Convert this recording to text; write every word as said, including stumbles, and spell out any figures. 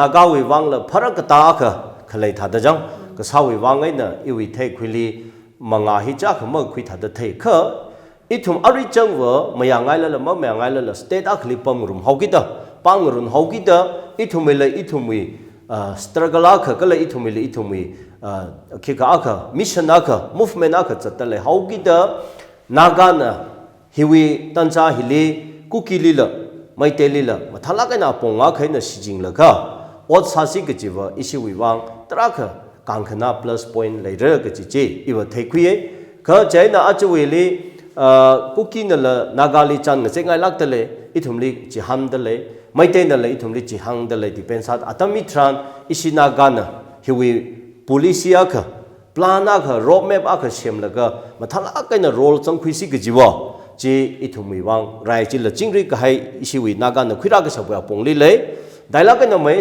Nagawui vangla pharākatā akha khalei thāda chang, kasāwui vang eina iwui theikhuili mangā hi chākha makhui thāda thei. Kha ithum ari changva mayāngailala mamayāngailala state akhali pamngarum haokida, pamngarun haokida, ithumwuila ithumwui, ah, struggle akha kala ithumwuila ithumwui, ah, khikha akha, mission akha, movement akha zatdalei haokida, Nagana hiwui tanza hili Kukilila, Meiteilila mathālāk eina apong akha eina shichinlaga ot sāsi kajiva ishiwui vang tarākha kangkhana plus point leira kaji chi iva theikhuiya. Kha chieina ajawuili, ah, Kukinala Nagali chān ngazekngailākdalei, ithumli chihāndalei, Meiteinala ithumli chihāndalei, depends at atam hitharan ishi Nagana hiwui policy akha, plan akha, roadmap akha semlaga mathālāk eina role zangkhuisi kajiva chi ithumwui vang rai chila chingri kahai ishiwui Nagana khuirā kashapwui apongli lei. Dailāk eina mai